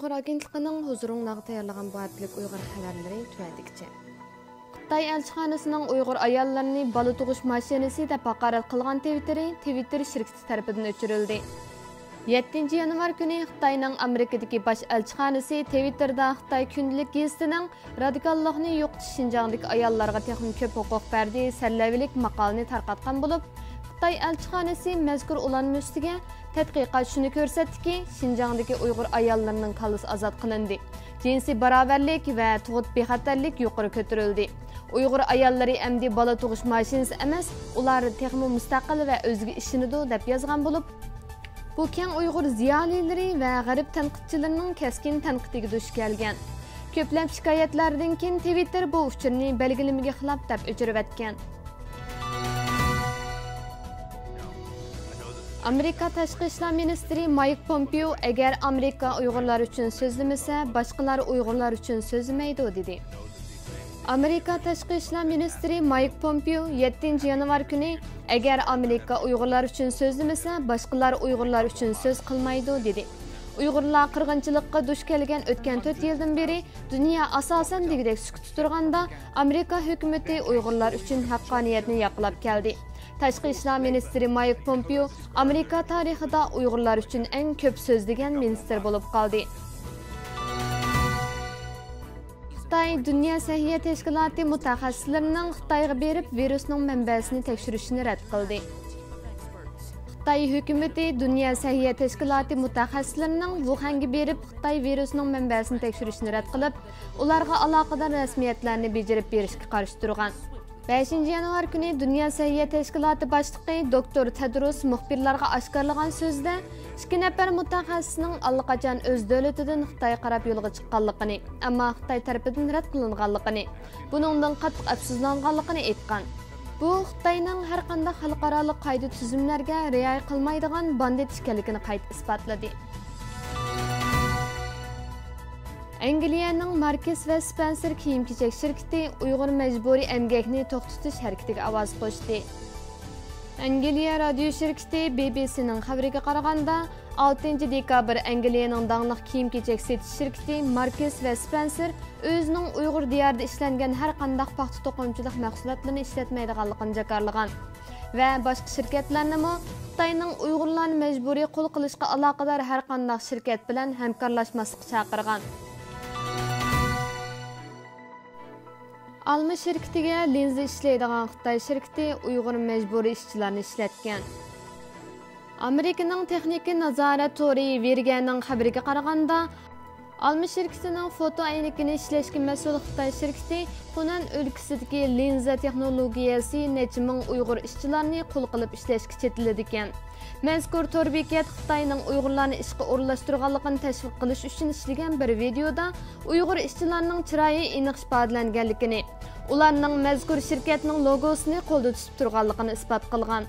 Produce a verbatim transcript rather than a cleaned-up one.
ئۇيغۇر ئاگېنتلىقىنىڭ ھۇزۇرۇڭلارغا تەييارلىغان بۇ ھەپتىلىك ئۇيغۇر خەۋەرلىرى تۆۋەندىكىچە. خىتاي ئەلچىخانىسىنىڭ ئۇيغۇر ئاياللىرىنى بالا تۇغۇش ماشىنىسى دەپ ھاقارەت قىلغان تىۋىتتېرى تىۋىتتېر شىركىتى تەرىپىدىن ئۆچۈرۈلدى. يەتتىنچى يانۋار كۈنى خىتاينىڭ ئامېرىكىدىكى باش ئەلچىخانىسى تىۋىتتېردا خىتاي كۈندىلىك گېزىتىنىڭ رادىكاللىقنى يوقىتىش شىنجاڭدىكى ئاياللارغا تېخىمۇ كۆپ ھوقۇق بەردى سەرلەۋھىلىك ماقالىنى تارقاتقان بولۇپ، خىتاي ئەلچىخانىسى مەزكۇر ئۇلانما ئۈستىگە تەتقىقات شۇنى كۆرسەتتىكى، شىنجاڭدىكى ئۇيغۇر ئاياللىرىنىڭ كاللىسى ئازاد قىلىندى، جىنسىي باراۋەرلىك ۋە تۇغۇت بىخەتەرلىك يۇقىرى كۆتۈرۈلدى. ئۇيغۇر ئاياللىرى ئەمدى بالا تۇغۇش ماشىنىسى ئەمەس، ئۇلار تېخىمۇ مۇستەقىل ۋە ئۆزىگە ئىشىنىدۇ، دەپ يازغان بولۇپ، بۇ كەڭ ئۇيغۇر زىيالىيلىرى ۋە غەرب تەنقىدچىلىرىنىڭ كەسكىن تەنقىدىگە دۇچ كەلگەن. كۆپلەپ شىكايەتلەردىن كېيىن تىۋىتتېر بۇ ئۇچۇرنى بەلگىلىمىگە خىلاپ دەپ ئۆچۈرۈۋەتكەن. ئامېرىكا تاشقى ئىشلار مىنىستىرى مايك پومپېئو، ئەگەر ئامېرىكا ئۇيغۇرلار ئۈچۈن سۆزلىمىسە، باشقىلار ئۇيغۇرلار ئۈچۈن سۆزلىمەيدۇ، دېدى. ئامېرىكا تاشقى ئىشلار مىنىستىرى مايك پومپېئو يەتتىنچى يانۋار كۈنى، ئەگەر ئامېرىكا ئۇيغۇرلار ئۈچۈن سۆزلىمىسە، باشقىلار ئۇيغۇرلار ئۈچۈن سۆز قىلمايدۇ، دېدى. ئۇيغۇرلار قىرغىنچىلىققا دۇچ كەلگەن ئۆتكەن تۆت يىلدىن بېرى دۇنيا ئاساسەن دېگۈدەك سۈكۈتتە تۇرغاندا، ئامېرىكا ھۆكۈمىتى ئۇيغۇرلار ئۈچۈن ھەققانىيەتنى ياقلاپ كەلدى. تاشقى ئىشلار مىنىستىرى مايك پومپېئو ئامېرىكا تارىخىدا ئۇيغۇرلار ئۈچۈن ئەڭ كۆپ سۆزلىگەن مىنىستىر بولۇپ قالدى. خىتاي دۇنيا سەھىيە تەشكىلاتى مۇتەخەسسىسلىرىنىڭ خىتايغا بېرىپ ۋىرۇسنىڭ مەنبەسىنى تەكشۈرۈشىنى رەت قىلدى. خىتاي ھۆكۈمىتى دۇنيا سەھىيە تەشكىلاتى مۇتەخەسسىسلىرىنىڭ ۋۇخەنگە بېرىپ خىتاي ۋىرۇسنىڭ مەنبەسىنى تەكشۈرۈشىنى رەت قىلىپ، ئۇلارغا ئالاقىدار رەسمىيەتلەرنى بېجىرىپ بېرىشكە قارشى تۇرغان. بەشىنچى يانۋار كۈنى دۇنيا سەھىيە تەشكىلاتى باشلىقى دوكتور تېدروس مۇخبىرلارغا ئاشكارىلىغان سۆزىدە، ئىككى نەپەر مۇتەخەسسىسنىڭ ئاللىقاچان ئۆز دۆلىتىدىن خىتايغا قاراپ يولغا چىققانلىقىنى، ئەمما خىتاي تەرىپىدىن رەت قىلىنغانلىقىنى، بۇنىڭدىن قاتتىق ئەپسۇسلانغانلىقىنى ئېيتقان. بۇ خىتاينىڭ ھەر قانداق خەلقئارالىق قائىدە-تۈزۈملەرگە رىئايە قىلمايدىغان باندىت ئىكەنلىكىنى قايتا ئىسپاتلىدى. ئەنگلىيەنىڭ ماركس ۋە سپەنسېر كىيىم-كېچەك شىركىتى ئۇيغۇر مەجبۇرىي ئەمگەكنى توختىتىش ھەرىكىتىگە ئاۋاز قوشتى. ئەنگلىيە رادىيو شىركىتى بى بى سىنىڭ خەۋىرىگە قارىغاندا، ئالتىنچى دېكابىر ئەنگلىيەنىڭ داڭلىق كىيىم-كېچەك سېتىش شىركىتى ماركس ۋە سپەنسېر ئۆزىنىڭ ئۇيغۇر دىيارىدا ئىشلەنگەن ھەر قانداق پاختا توقۇمىچىلىق مەھسۇلاتلىرىنى ئىشلەتمەيدىغانلىقىنى جاكارلىغان. ۋە باشقا شىركەتلەرنىمۇ خىتاينىڭ ئۇيغۇرلارنى مەجبۇرىي قۇل قىلىشقا ئالاقىدار ھەر قانداق شىركەت بىلەن ھەمكارلاشماسلىققا چاقىرغان. ئالما شىركىتىگە لىنزا ئىشلەيدىغان خىتاي شىركىتى ئۇيغۇر مەجبۇرىي ئىشچىلارنى ئىشلەتكەن. ئامېرىكىنىڭ تېخنىكا نازارەت تورى ۋېرگەنىڭ خەۋىرىگە قارىغاندا، ئالما شىركىتىنىڭ فوتو ئەينىكىنى ئىشلەشكە مەسئۇل خىتاي شىركىتى خۇنەن ئۆلكىسىدىكى لىنزا تېخنولوگىيەسى نەچچە مىڭ ئۇيغۇر ئىشچىلارنى قۇل قىلىپ ئىشلەشكە چېتىلىدىكەن. مەزكۇر تور بېكەت خىتاينىڭ ئۇيغۇرلارنى ئىشقا ئورۇنلاشتۇرغانلىقىنى تەشۋىق قىلىش ئۈچۈن ئىشلىگەن بىر ۋىدېيودا ئۇيغۇر ئىشچىلارنىڭ چىرايى ئېنىق ئىپادىلەنگەنلىكىنى، ئۇلارنىڭ مەزكۇر شىركەتنىڭ لوگوسىنى قولدا تۇتۇپ تۇرغانلىقىنى ئىسپات قىلغان.